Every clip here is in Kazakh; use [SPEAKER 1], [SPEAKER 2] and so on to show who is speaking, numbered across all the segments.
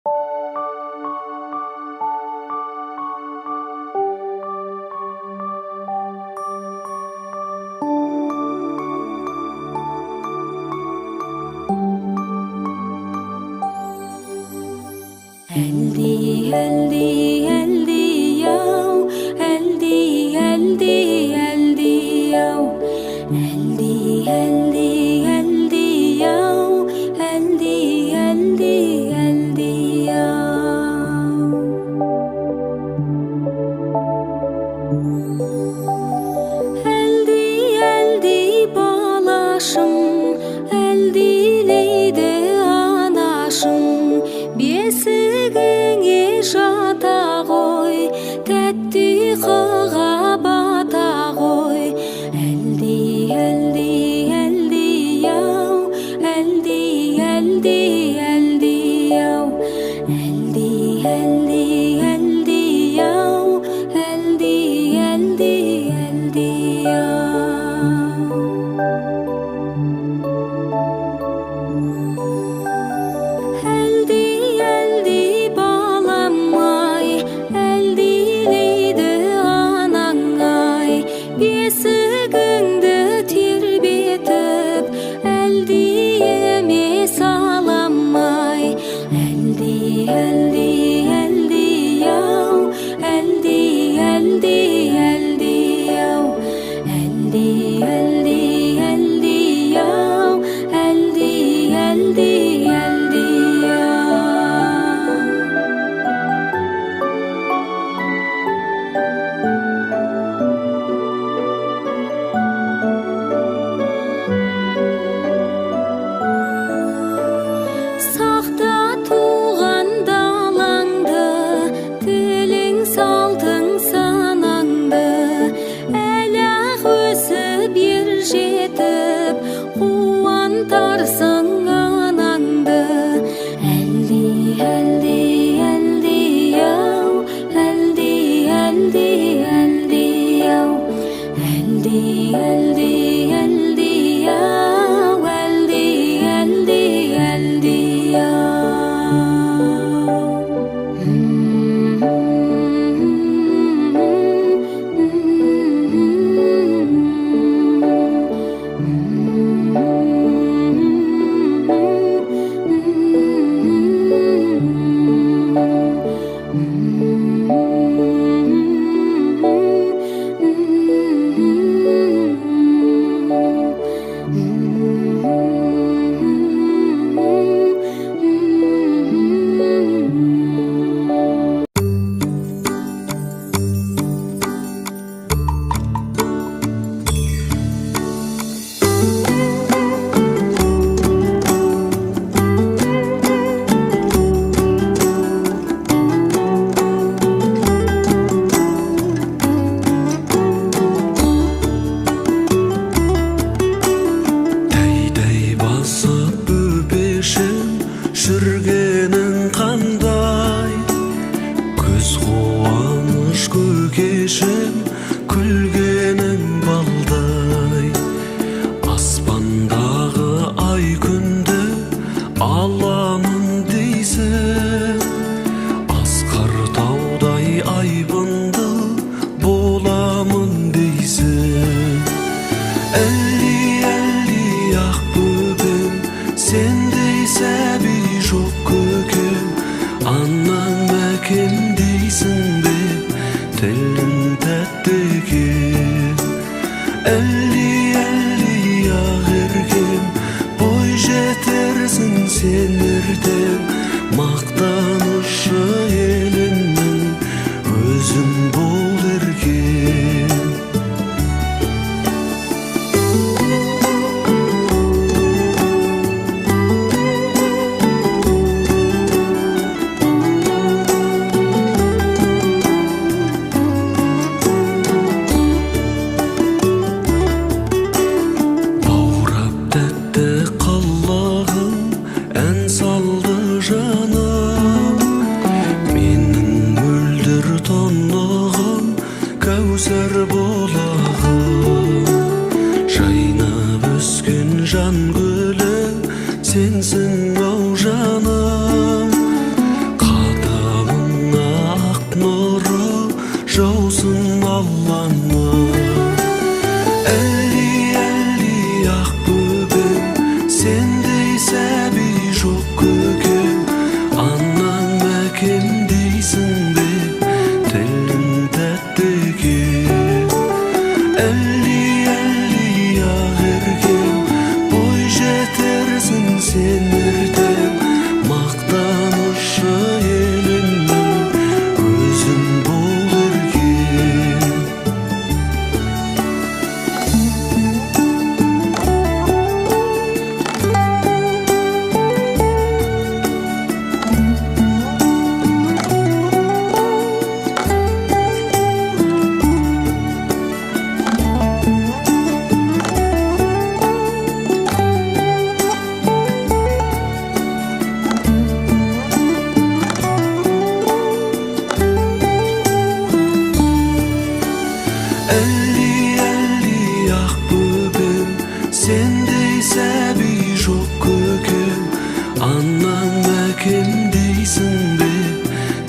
[SPEAKER 1] Әлди, әлди, әлди, ау, әлди, әлди, әлди, ау, әлди, әлди, әлди, ау, әлди, әлди, әлди, ау. Әлди, әлди, балашым, әлдилейді анашым, бесігіңе жата ғой, тәтті ұйқыға бата ғой. Әлди, әлди, әлди, ау, әлди, әлди, әлди, ау, әлди, әлди, әлди, ау, әлди, әлди, әлди, ау. Әлди, әлди, балам ай, әлдилейді анаң ай, бесігіңді тербетіп, әлдиіме салам ай. Әлди, әлди, әлди, ау, әлди, әлди, әлди, ау, әлди, әлди, әлди, ау, әлди, әлди, әлди, ау. Сақта туған далаңды, тілің салтың санаңды, әлі-ақ өсіп ер жетіп, қуантарсың анаңды. Әлди, әлди, әлди, ау, әлди, әлди, әлди, ау, әлди, әлди, әлди, ау, әлди, әлди, әлди, ау.
[SPEAKER 2] Тәй-тәй басып, бөпешім, жүргенің қандай? Көз қуаныш, көкешім, күлгенің балдай. Аспандағы ай күнді аламын дейсің, асқар таудай айбынды боламын дейсің. Әлди, әлди, ақ бөпем, сендей сәби жоқ, көкем. Анаң әкем дейсің бе, тілің тәтті екен. Әлди, әлди, ақ еркем, бой жетерсің сен ертең, мақтанышы еліңнің өзің бол еркем. Баурап тәтті қылығың, ән салды жаным.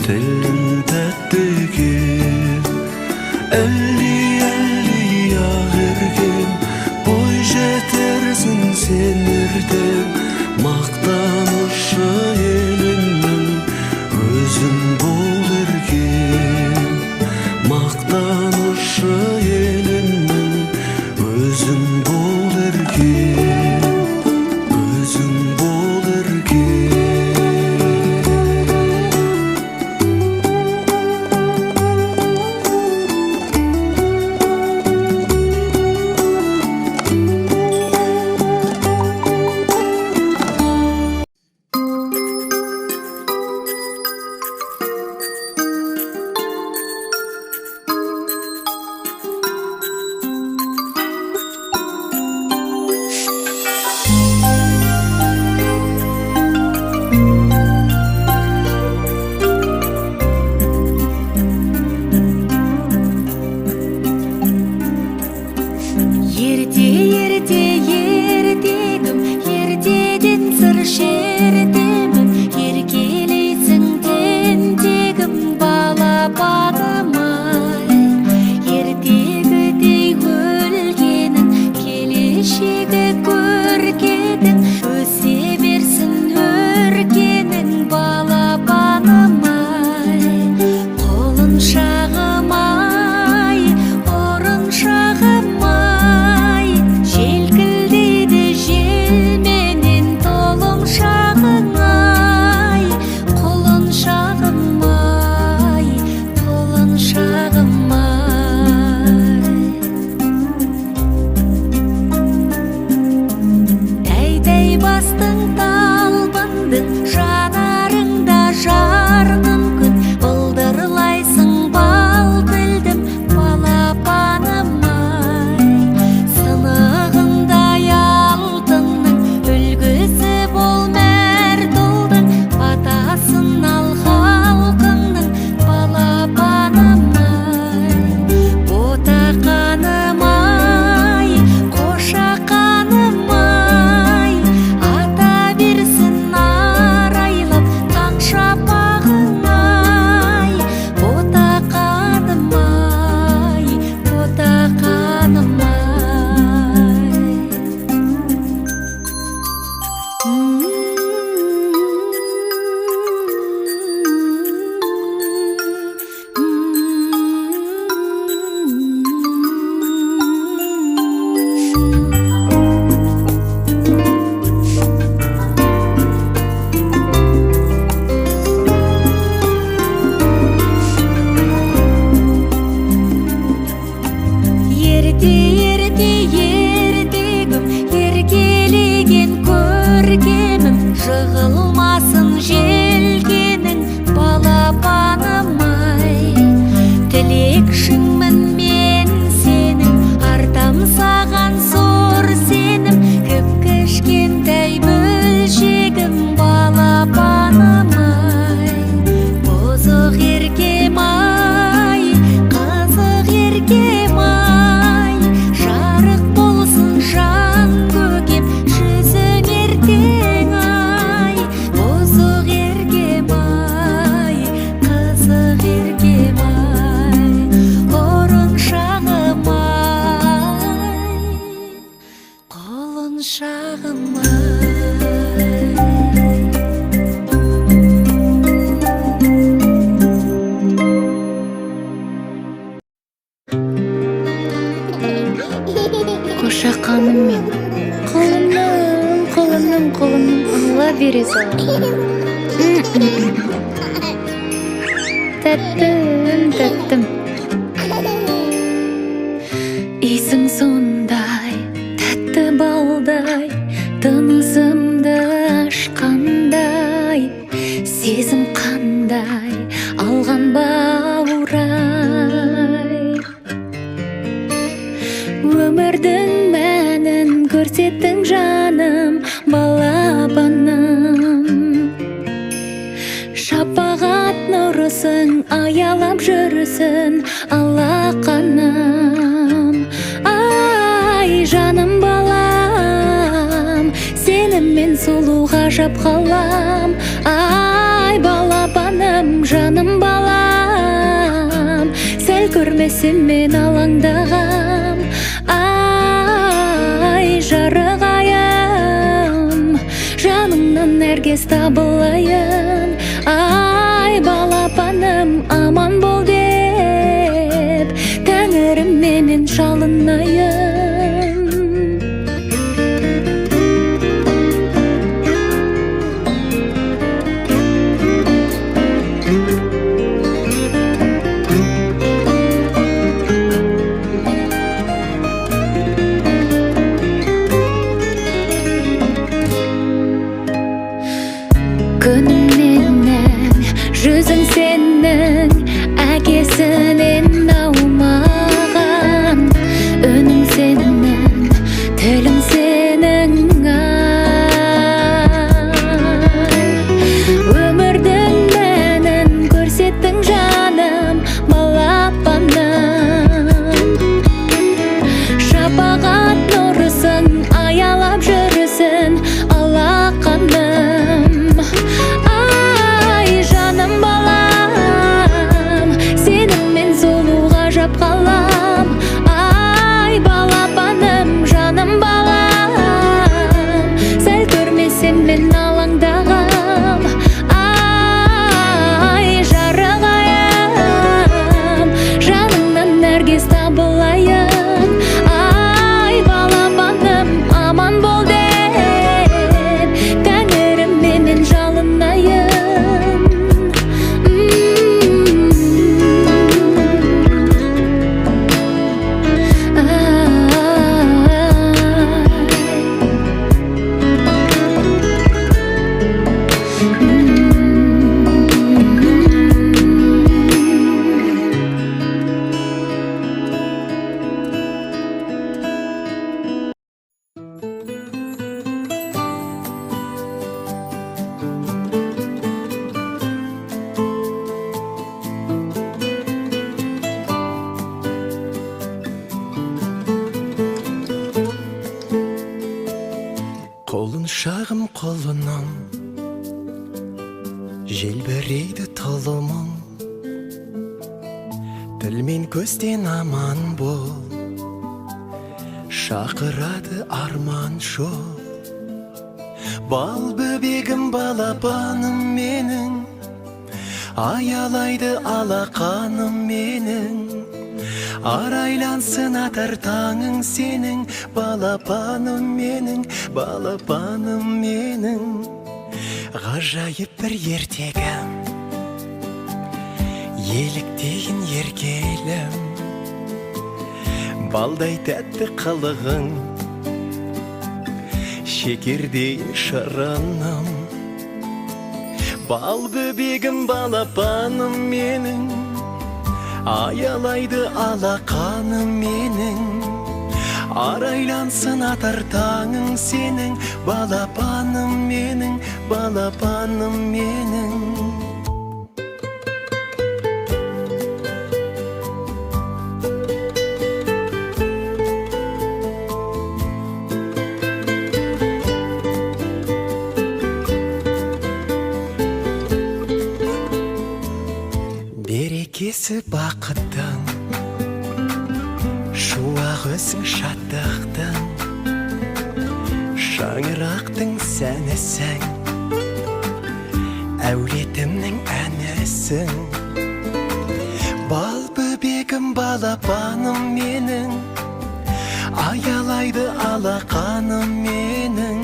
[SPEAKER 2] Тілің тәтті екен. Әлли, әлли, Ақеркем, бой жетерсің сен ертең. Мақтанышы елімнің, өзің бол еркем. Мақтанышы елімнің, өзің бол еркем. Өзің бол еркем.
[SPEAKER 1] Ерте, ерте, ертегім, ертеден сыр шертемін. Еркелейсің, тентегім, балапаным ай. Ертегідей өлкенің келешегі көркедің, өсе берсін өркенің, балапаным ай. Құлыншағым ай, ұрыншағым ай, желкілдейді желменен тұлымшағың ай. Құлыншағым ай, құлыншағым ай. Тәй-тәй бастың, талпындың, жанарыңда жарқын күн. Былдырлайсың бал тілдім, балапаным ай. Сынығындай алтынның үлгісі бол мәрт ұлдың, батасын ал халқыңның, балапаным ай. Ботақаным ай, қошақаным ай, ата берсін арайлап таң шапағың ай. Ботақаным ай, ботақаным ай. Ерте, ерте, ертегім, еркелеген көркемім, жығылмасын желкенің, балапаным ай. Тілекшіңмін мен сенің, артам саған зор сенім, кіп кішкентай бөлшегім, балапаным ай. Бұзық еркем ай, қызық еркем ай, жарық болсын жан көкем, жүзің ертең ай. Бұзық еркем ай, қызық еркем ай, ұрыншағым ай, құлыншағым ай.
[SPEAKER 3] Қошақаным мен, құлыным, құлыным, құлыным, Алла бере салған. Тәттім, тәттім. Иісің сондай тәтті балдай, тынысымды ашқандай. Сезім қандай алған баурай. Өмірдің мәнін көрсеттің, жаным, балапаным. Шапағат нұрысың аялап жүрсін алақаным. Ай, жаным балам, сені мен сұлу ғажап қалам. Ай, балапаным, жаным. көрмесем мен алаңдағам. Ай, жарық айым, жаныңнан әркез табылайын. Ай, балапаным, аман бол деп тәңіріме мен жалынайын. Күнім менің, жүзің сенің әкесінен аумаған. Үнің сенің, тілің сенің, ай. Өмірдің мәнін көрсеттің, жаным, балапаным. Шапағат нұрысың, аялап жүрсін алақаным. Ай, жаным балам, сенімен сұлу ғажап қалам. Ай, балапаным, жаным балам, сәл көрмесем мен алаңдағам. Ай, жарық айым, жаныңнан нәргез табылайын. Ай, балапаным, аман бол деп тәңіріме мен жалынайын.
[SPEAKER 2] Құлыншағым, құлыным, желбірейді тұлымың. Тіл мен көзден аман бол, шақырады арман жол. Бал бөбегім, балапаным менің, аялайды алақаным менің. Арайлансын атар таңың сенің, балапаным менің, балапаным менің. Ғажайып бір ертегім, еліктейін еркелім. Балдай тәтті қылығың, шекердей шырыным. Бал бөбегім, балапаным менің, аялайды алақаным менің. Арайлансын атар таңың сенің, балапаным менің, балапаным менің. Берекесі бақыттың, шуақ өзің шаттықтың, шаңырақтың сәнісің, әулетімнің әнісің. Бал бөбегім, балапаным менің, аялайды алақаным менің.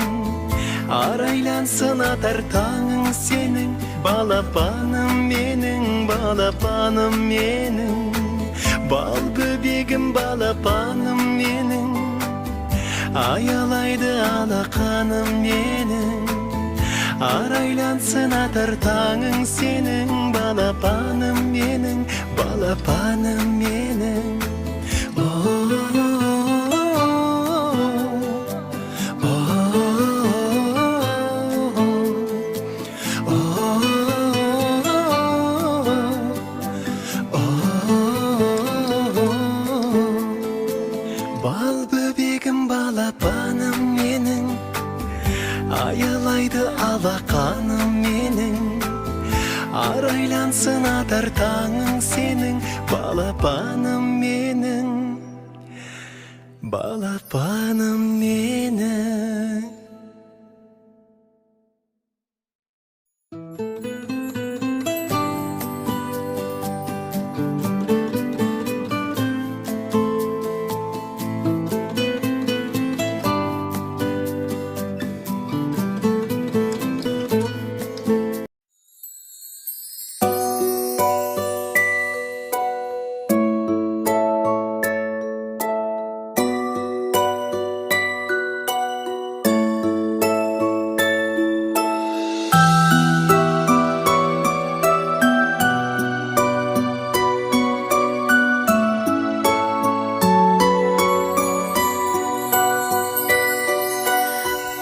[SPEAKER 2] Арайлансын атар таңың сенің, балапаным менің, балапаным менің. Бал бөбегім, балапаным менің, аялайды алақаным менің. Арайлансын атар таңың сенің, балапаным менің, балапаным менің. О, о, о, о. Бал бөбегім, балапаным менің, аялайды алақаным менің. Арайлансын атар таңың сенің, балапаным менің, балапаным менің.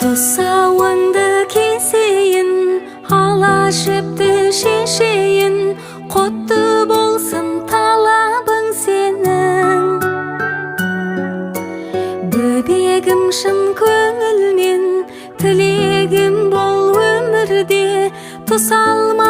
[SPEAKER 1] Тұсауыңды кесейін, ала жіпті шешейін, құтты болсын талабың сенің. Бөбегім, шын көңілмен тілегім, бол өмірде тұсал.